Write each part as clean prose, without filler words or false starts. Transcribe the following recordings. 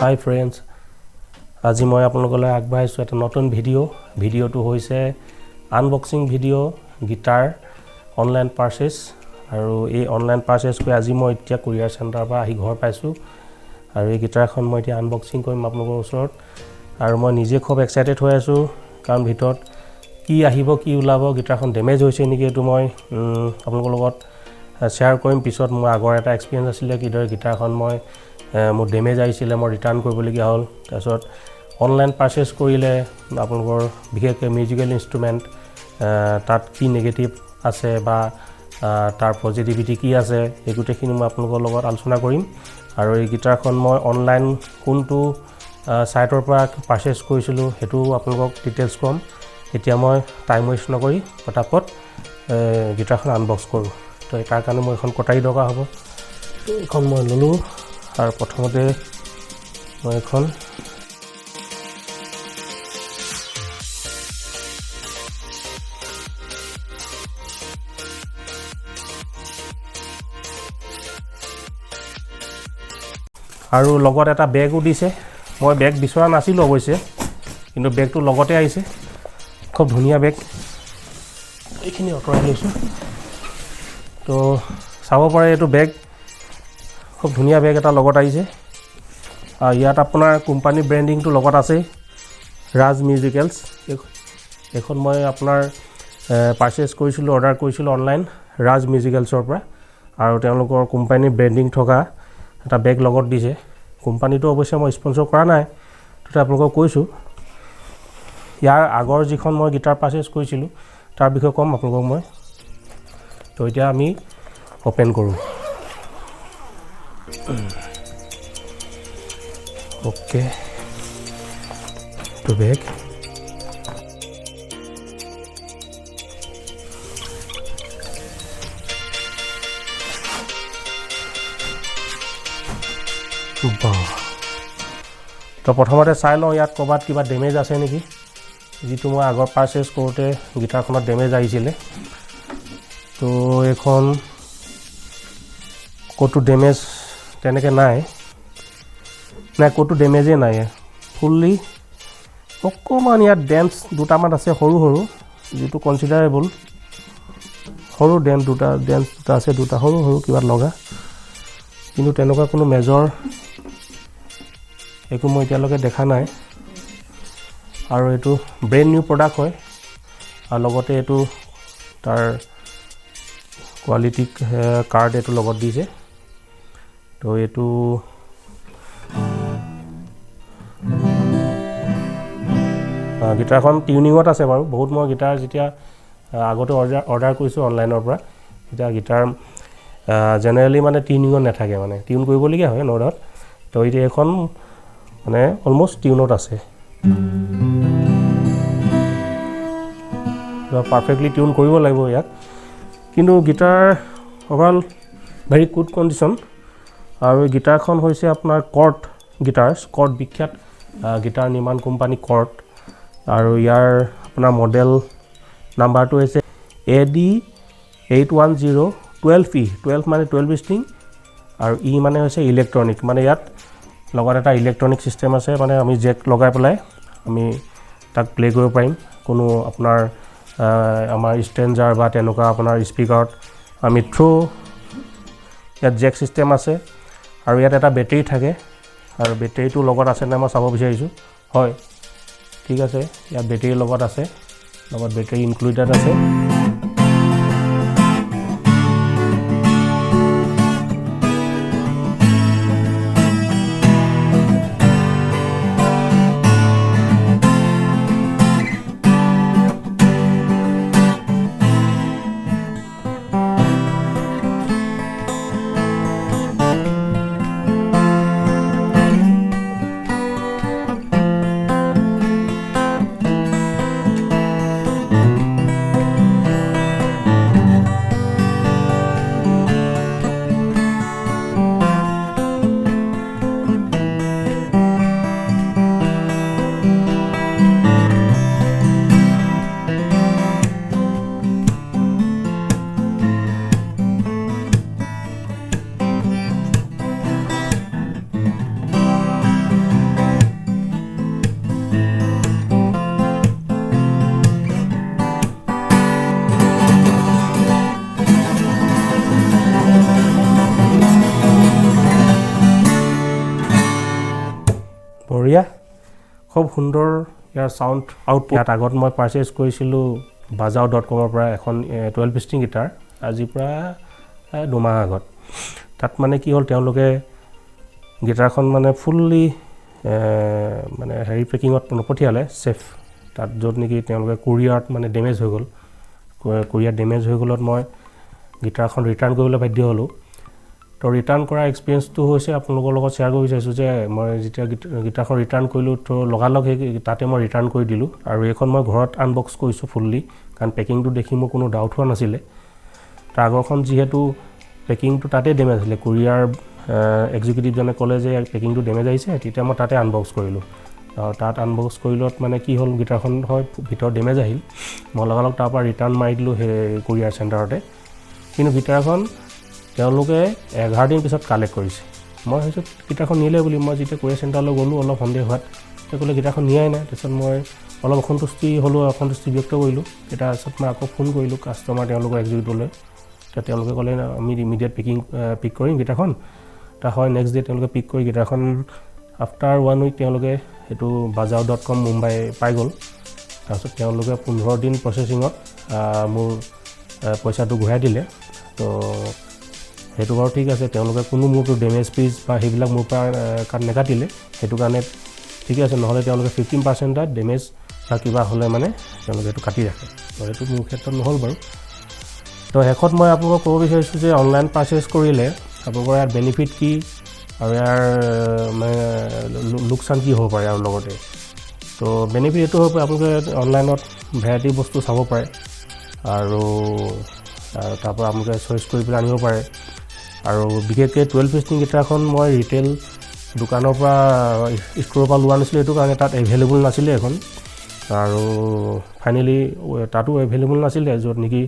হাই friends, আজি মই আপোনালোকলৈ আগবঢ়াইছোঁ এটা নতুন ভিডিঅ'। ভিডিঅ'টো হৈছে unboxing video, guitar online purchase. আৰু এই অনলাইন পাৰচেছ কৰি আজি মই এতিয়া কুৰিয়াৰ চেণ্টাৰৰ পৰা আহি ঘৰ পাইছোঁ আৰু এই গীটাৰখন মই এতিয়া আনবক্সিং কৰিম আপোনালোকৰ ওচৰত। আৰু মই নিজে খুব এক্সাইটেড হৈ আছোঁ, কাৰণ ভিতৰত কি আহিব, কি ওলাব, গীটাৰখন ডেমেজ হৈছে নেকি, এইটো মই আপোনালোকৰ লগত শ্বেয়াৰ কৰিম পিছত। মোৰ আগৰ এটা এক্সপিৰিয়েঞ্চ আছিলে, কিদৰে গীটাৰখন মই মোৰ ডেমেজ আহিছিলে, মই ৰিটাৰ্ণ কৰিবলগীয়া হ'ল। তাৰপিছত অনলাইন পাৰচেছ কৰিলে আপোনালোকৰ বিশেষকৈ মিউজিকেল ইনষ্ট্ৰুমেণ্ট, তাত কি নিগেটিভ আছে বা তাৰ পজিটিভিটি কি আছে, এই গোটেইখিনি মই আপোনালোকৰ লগত আলোচনা কৰিম। আৰু এই গীটাৰখন মই অনলাইন কোনটো ছাইটৰ পৰা পাৰচেছ কৰিছিলোঁ, সেইটোও আপোনালোকক ডিটেইলছ ক'ম। এতিয়া মই টাইম ৱেষ্ট নকৰি পটাপট গীটাৰখন আনবক্স কৰোঁ। তো তাৰ কাৰণে মই এখন কটাৰী দৰকাৰ হ'ব। তো এইখন মই ল'লোঁ আৰু প্ৰথমতে মই এইখন আৰু লগত এটা বেগো দিছে। মই বেগ বিচৰা নাছিলোঁ অৱশ্যে, কিন্তু বেগটো লগতে আহিছে। খুব ধুনীয়া বেগ। এইখিনি আঁতৰাই লৈছোঁ। তো চাব পাৰে, এইটো বেগ, খুব ধুনীয়া বেগ এটা লগত আহিছে। আৰু ইয়াত আপোনাৰ কোম্পানী ব্ৰেণ্ডিংটো লগত আছেই, ৰাজ মিউজিকেলছ। এইখন মই আপোনাৰ পাৰচেছ কৰিছিলোঁ, অৰ্ডাৰ কৰিছিলোঁ অনলাইন ৰাজ মিউজিকেলছৰ পৰা আৰু তেওঁলোকৰ কোম্পানীৰ ব্ৰেণ্ডিং থকা এটা বেগ লগত দিছে। কোম্পানীটো অৱশ্যে মই স্পনচৰ কৰা নাই, তথাপি আপোনালোকক কৈছোঁ। ইয়াৰ আগৰ যিখন মই গীটাৰ পাৰচেছ কৰিছিলোঁ, তাৰ বিষয়ে ক'ম আপোনালোকক মই। তো এতিয়া আমি অ'পেন কৰোঁ। অ'কে, এইটো বেগ। বাহ! তো প্ৰথমতে চাই লওঁ ইয়াত ক'ৰবাত কিবা ডেমেজ আছে নেকি, যিটো মই আগৰ পাৰচেছ কৰোঁতে গীটাৰখনত ডেমেজ আহিছিলে। তো এইখন ক'তো ডেমেজ তেনেকৈ নাই। নাই, ক'তো ডেমেজেই নাই। ফুল্লি অকণমান ইয়াত ডেণ্টছ দুটামান আছে সৰু সৰু, যিটো কনচিডাৰেবল। সৰু ডেণ্ট দুটা, ডেণ্টছ দুটা আছে, দুটা সৰু সৰু কিবা লগা। কিন্তু তেনেকুৱা কোনো মেজৰ একো মই এতিয়ালৈকে দেখা নাই। আৰু এইটো ব্ৰেণ্ড নিউ প্ৰডাক্ট হয় আৰু লগতে এইটো তাৰ কোৱালিটি কাৰ্ড এইটো লগত দিছে। তো এইটো গীটাৰখন টিউনিঙত আছে বাৰু। বহুত মই গীটাৰ যেতিয়া আগতে অৰ্ডাৰ কৰিছোঁ অনলাইনৰ পৰা, তেতিয়া গীটাৰ জেনেৰেলি মানে টিউনিঙত নাথাকে, মানে টিউন কৰিবলগীয়া হয়, ন' ডাউট। তো এতিয়া এইখন মানে অলমষ্ট টিউনত আছে, পাৰফেক্টলি টিউন কৰিব লাগিব ইয়াক। কিন্তু guitar overall very good condition. আৰু এই গীটাৰখন হৈছে আপোনাৰ কৰ্ড গীটাৰ্ছ, কৰ্ড বিখ্যাত গীটাৰ নিৰ্মাণ কোম্পানী কৰ্ড। আৰু ইয়াৰ আপোনাৰ মডেল নাম্বাৰটো হৈছে AD 810 12 E। 12 মানে 12 ষ্ট্ৰিং আৰু ই মানে হৈছে ইলেক্ট্ৰনিক, মানে ইয়াত লগত এটা ইলেক্ট্ৰনিক ছিষ্টেম আছে, মানে আমি জেক লগাই পেলাই আমি তাক প্লে' কৰিব পাৰিম। কোনো আপোনাৰ আমাৰ ষ্ট্ৰেঞ্জাৰ বা তেনেকুৱা আপোনাৰ স্পীকাৰত আমি থ্ৰু ইয়াত জেক ছিষ্টেম আছে। আৰু ইয়াত এটা বেটেৰী থাকে আৰু বেটেৰীটো লগত আছে নাই মই চাব বিচাৰিছোঁ। হয়, ঠিক আছে, ইয়াত বেটেৰীৰ লগত আছে, লগত বেটেৰী ইনক্লুডেড আছে। খুব সুন্দৰ ইয়াৰ চাউণ্ড আউটপুট। ইয়াত আগত মই পাৰ্চেছ কৰিছিলোঁ বাজাও.কমৰ পৰা এখন 12 ষ্ট্ৰিং গীটাৰ, আজিৰ পৰা 2 মাহ আগত। তাত মানে কি হ'ল, তেওঁলোকে গীটাৰখন মানে ফুল্লি মানে হেৰি পেকিঙত নপঠিয়ালে ছেফ তাত, য'ত নেকি তেওঁলোকে কুৰিয়াৰত মানে ডেমেজ হৈ গ'ল। কুৰিয়াৰ ডেমেজ হৈ গ'লত মই গীটাৰখন ৰিটাৰ্ণ কৰিবলৈ বাধ্য হ'লোঁ। তো ৰিটাৰ্ণ কৰা এক্সপিৰিয়েঞ্চটো হৈছে আপোনালোকৰ লগত শ্বেয়াৰ কৰিব বিচাৰিছোঁ যে মই যেতিয়া গীটাৰখন ৰিটাৰ্ণ কৰিলোঁ, তো লগালগ সেই তাতে মই ৰিটাৰ্ণ কৰি দিলোঁ। আৰু এইখন মই ঘৰত আনবক্স কৰিছোঁ ফুল্লি, কাৰণ পেকিংটো দেখি মোৰ কোনো ডাউট হোৱা নাছিলে। তাৰ আগৰখন যিহেতু পেকিংটো তাতেই ডেমেজ আছিলে, কুৰিয়াৰ এক্সিকিউটিভজনে ক'লে যে পেকিংটো ডেমেজ আহিছে, তেতিয়া মই তাতে আনবক্স কৰিলোঁ। তাত আনবক্স কৰিলত মানে কি হ'ল, গীটাৰখন হয় ভিতৰত ডেমেজ আহিল। মই লগালগ তাৰপৰা ৰিটাৰ্ণ মাৰি দিলোঁ সেই কুৰিয়াৰ চেণ্টাৰতে। কিন্তু গীটাৰখন তেওঁলোকে 11 দিন পিছত কালেক্ট কৰিছে। মই ভাবিছোঁ গীটাৰখন নিলে বুলি। মই যেতিয়া কুৰিয়াৰ চেণ্টাৰলৈ গ'লোঁ অলপ সন্দেহ হোৱাত, তেওঁ ক'লে গীটাৰখন নিয়াই নাই। তাৰপিছত মই অলপ অসন্তুষ্টি হ'লোঁ, অসন্তুষ্টি ব্যক্ত কৰিলোঁ। তাৰপিছত মই আকৌ ফোন কৰিলোঁ কাষ্টমাৰ তেওঁলোকৰ এক্সিকিউটিভলৈ। তেতিয়া তেওঁলোকে ক'লে, আমি ইমিডিয়েট পিক কৰিম গীটাৰখন। তাৰ হয় নেক্সট ডে তেওঁলোকে পিক কৰি গীটাৰখন আফটাৰ ওৱান উইক তেওঁলোকে সেইটো বাজাও.কম মুম্বাই পাই গ'ল। তাৰপিছত তেওঁলোকে 15 দিন প্ৰচেছিঙত মোৰ পইচাটো ঘূৰাই দিলে। তো সেইটো বাৰু ঠিক আছে, তেওঁলোকে কোনো মোৰতো ডেমেজ পিচ বা সেইবিলাক মোৰ পৰা নেকাটিলে, সেইটো কাৰণে ঠিকে আছে। নহ'লে তেওঁলোকে 15% এটা ডেমেজ বা কিবা হ'লে মানে তেওঁলোকে সেইটো কাটি ৰাখে। তো সেইটো মোৰ ক্ষেত্ৰত নহ'ল বাৰু। তো শেষত মই আপোনালোকক ক'ব বিচাৰিছোঁ যে অনলাইন পাৰ্চেছ কৰিলে আপোনালোকৰ ইয়াত বেনিফিট কি আৰু ইয়াৰ মানে লোকচান কি হ'ব পাৰে। আৰু লগতে তো বেনিফিট এইটো হ'ব পাৰে, আপোনালোকে অনলাইনত ভেৰাইটি বস্তু চাব পাৰে আৰু তাৰপৰা আপোনালোকে চইচ কৰি পেলাই আনিব পাৰে। আৰু বিশেষকৈ 12 ষ্ট্ৰিং গীটাৰখন মই ৰিটেইল দোকানৰ পৰা, ষ্ট'ৰৰ পৰা লোৱা নাছিলোঁ, এইটো কাৰণে তাত এভেইলেবল নাছিলে এখন। আৰু ফাইনেলি তাতো এভেইলেবল নাছিলে, য'ত নেকি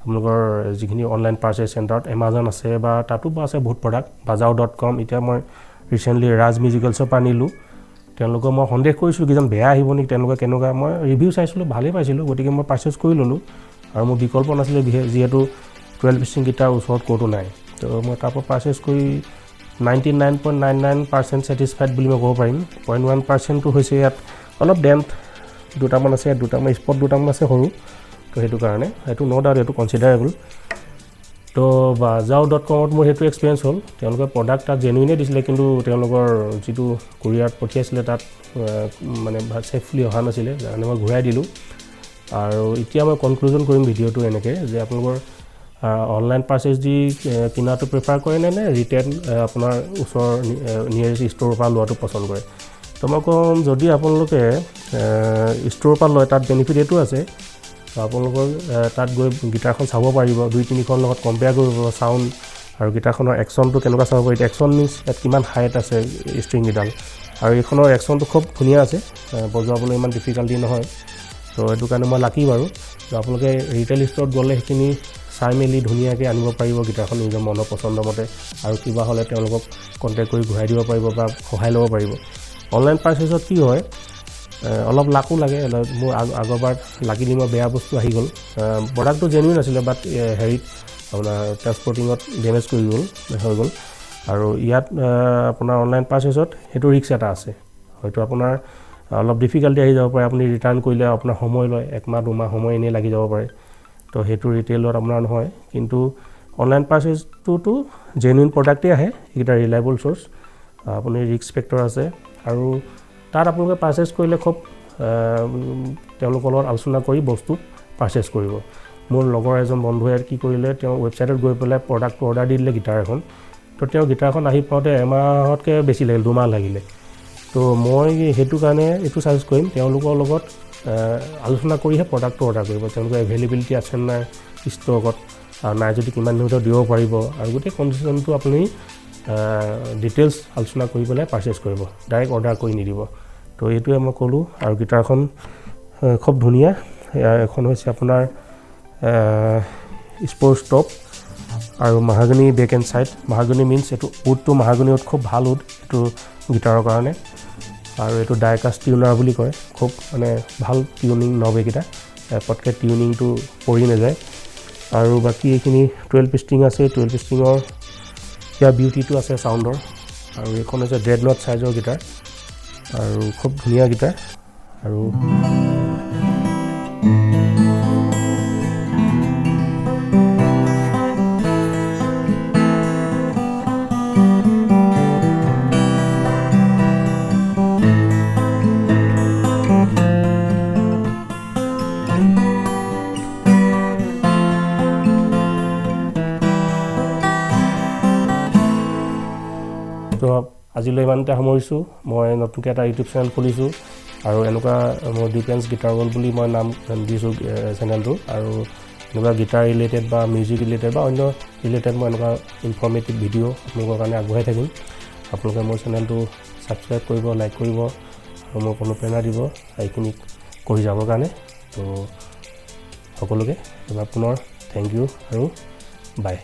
আপোনালোকৰ যিখিনি অনলাইন পাৰ্চেছ চেণ্টাৰত এমাজন আছে বা তাতো আছে বহুত প্ৰডাক্ট, বাজাও.কম। এতিয়া মই ৰিচেণ্টলি ৰাজ মিউজিকেলছৰ পৰা আনিলোঁ। তেওঁলোকৰ মই সন্দেহ কৰিছিলোঁ কিজান বেয়া আহিব নেকি, তেওঁলোকে কেনেকুৱা, মই ৰিভিউ চাইছিলোঁ, ভালেই পাইছিলোঁ, গতিকে মই পাৰ্চেছ কৰি ল'লোঁ। আৰু মোৰ বিকল্প নাছিলে, বিশেষ যিহেতু 12 ষ্ট্ৰিং গীটাৰ ওচৰত ক'তো নাই। তো মই তাৰপৰা পাৰ্চেছ কৰি 99.99% satisfied বুলি মই ক'ব পাৰিম। 0.1%টো হৈছে ইয়াত অলপ ডেণ্ট দুটামান আছে, ইয়াত দুটামান স্পট দুটামান আছে সৰু, তো সেইটো কাৰণে সেইটো ন' ডাউট এইটো কনচিডাৰেবল। তো বাজাও.কমত মোৰ সেইটো এক্সপিৰিয়েঞ্চ হ'ল। তেওঁলোকে প্ৰডাক্ট তাত জেনুইনে দিছিলে, কিন্তু তেওঁলোকৰ যিটো কুৰিয়াৰত পঠিয়াইছিলে তাত মানে ছেফলি অহা নাছিলে, যাৰ কাৰণে মই ঘূৰাই দিলোঁ। আৰু এতিয়া মই কনক্লুজন কৰিম ভিডিঅ'টো এনেকৈ যে আপোনালোকৰ অনলাইন পাৰ্চেছ দি কিনাটো প্ৰিফাৰ কৰে নে ৰিটেইল আপোনাৰ ওচৰৰ নিয়েৰেষ্ট ষ্ট'ৰৰ পৰা লোৱাটো পচন্দ কৰে। তো মই ক'ম, যদি আপোনালোকে ষ্ট'ৰৰ পৰা লয়, তাত বেনিফিট এইটো আছে, আপোনালোকৰ তাত গৈ গীটাৰখন চাব পাৰিব, দুই তিনিখন লগত কম্পেয়াৰ কৰিব পাৰিব, চাউণ্ড আৰু গীটাৰখনৰ একশ্যনটো কেনেকুৱা চাব পাৰিব। একশ্যন মিনছ ইয়াত কিমান হাইট আছে ষ্ট্ৰিংকেইডাল। আৰু এইখনৰ একশ্যনটো খুব ধুনীয়া আছে, বজোৱাবলৈ ইমান ডিফিকাল্টি নহয়। তো সেইটো কাৰণে মই লাকি বাৰু। তো আপোনালোকে ৰিটেইল ষ্ট'ৰত গ'লে সেইখিনি চাই মেলি ধুনীয়াকৈ আনিব পাৰিব গীটাৰখন নিজৰ মনৰ পচন্দ মতে, আৰু কিবা হ'লে তেওঁলোকক কণ্টেক্ট কৰি ঘূৰাই দিব পাৰিব বা সহায় ল'ব পাৰিব। অনলাইন পাৰ্চেছত কি হয়, অলপ লাকো লাগে। মোৰ আগৰবাৰ লাকিলি মই বেয়া বস্তু আহি গ'ল। প্ৰডাক্টটো জেনুইন আছিলে, বাট হেৰিত আপোনাৰ ট্ৰেন্সপৰ্টিঙত ডেমেজ কৰি গ'ল, হৈ গ'ল। আৰু ইয়াত আপোনাৰ অনলাইন পাৰ্চেছত সেইটো ৰিস্ক এটা আছে, হয়তো আপোনাৰ অলপ ডিফিকাল্টি আহি যাব পাৰে। আপুনি ৰিটাৰ্ণ কৰিলে আপোনাৰ সময় লয়, একমাহ 2 মাহ সময় এনেই লাগি যাব পাৰে। তো সেইটো ৰিটেইলত আপোনাৰ নহয়। কিন্তু অনলাইন পাৰ্চেছটোতো জেনুইন প্ৰডাক্টেই আহে, সেইকেইটা ৰিলায়েবল চ'ৰ্চ, আপুনি ৰিস্ক ফেক্টৰ আছে। আৰু তাত আপোনালোকে পাৰ্চেছ কৰিলে খুব তেওঁলোকৰ লগত আলোচনা কৰি বস্তু পাৰ্চেছ কৰিব। মোৰ লগৰ এজন বন্ধুৱে কি কৰিলে, তেওঁ ৱেবছাইটত গৈ পেলাই প্ৰডাক্টটো অৰ্ডাৰ দি দিলে গীটাৰ এখন। তো তেওঁ গীটাৰখন আহি পাওঁতে এমাহতকৈ বেছি লাগিল, 2 মাহ লাগিলে। তো মই সেইটো কাৰণে এইটো ছাজেষ্ট কৰিম, তেওঁলোকৰ লগত আলোচনা কৰিহে প্ৰডাক্টটো অৰ্ডাৰ কৰিব। তেওঁলোকৰ এভেইলেবিলিটি আছে নাই ষ্টকত, আৰু নাই যদি কিমান দিনতে দিব পাৰিব, আৰু গোটেই কণ্ডিশ্যনটো আপুনি ডিটেইলছ আলোচনা কৰি পেলাই পাৰ্চেছ কৰিব, ডাইৰেক্ট অৰ্ডাৰ কৰি নিদিব। তো এইটোৱে মই ক'লোঁ। আৰু গীটাৰখন খুব ধুনীয়া। এখন হৈছে আপোনাৰ স্প্ৰুচ টপ আৰু mahogany back and side. Mahogany means এইটো উডটো, মাহাগনি উড, খুব ভাল উড এইটো গীটাৰৰ কাৰণে। আৰু এইটো ডাইকাষ্ট টিউনাৰ বুলি কয়, খুব মানে ভাল টিউনিং নব এইকেইটা, পটকৈ টিউনিংটো পৰি নাযায়। আৰু বাকী এইখিনি 12 ষ্ট্ৰিং আছে, 12 ষ্ট্ৰিঙৰ ইয়াৰ বিউটিটো আছে চাউণ্ডৰ। আৰু এইখন হৈছে ড্ৰেড not চাইজৰ গীটাৰ। আৰু খুব ধুনীয়া গীটাৰ। আৰু তো আজিলৈ ইমানতে সামৰিছোঁ। মই নতুনকৈ এটা ইউটিউব চেনেল খুলিছোঁ আৰু এনেকুৱা মোৰ ডিফেন্স গীটাৰ ৱৰ্ল্ড বুলি মই নাম দিছোঁ চেনেলটো। আৰু এনেকুৱা গীটাৰ ৰিলেটেড বা মিউজিক ৰিলেটেড বা অন্য ৰিলেটেড মই এনেকুৱা ইনফৰ্মেটিভ ভিডিঅ' আপোনালোকৰ কাৰণে আগবঢ়াই থাকিম। আপোনালোকে মোৰ চেনেলটো ছাবস্ক্ৰাইব কৰিব, লাইক কৰিব আৰু মোক অনুপ্ৰেৰণা দিব এইখিনি কৰি যাবৰ কাৰণে। তো সকলোকে এবাৰ পুনৰ thank U আৰু বাই।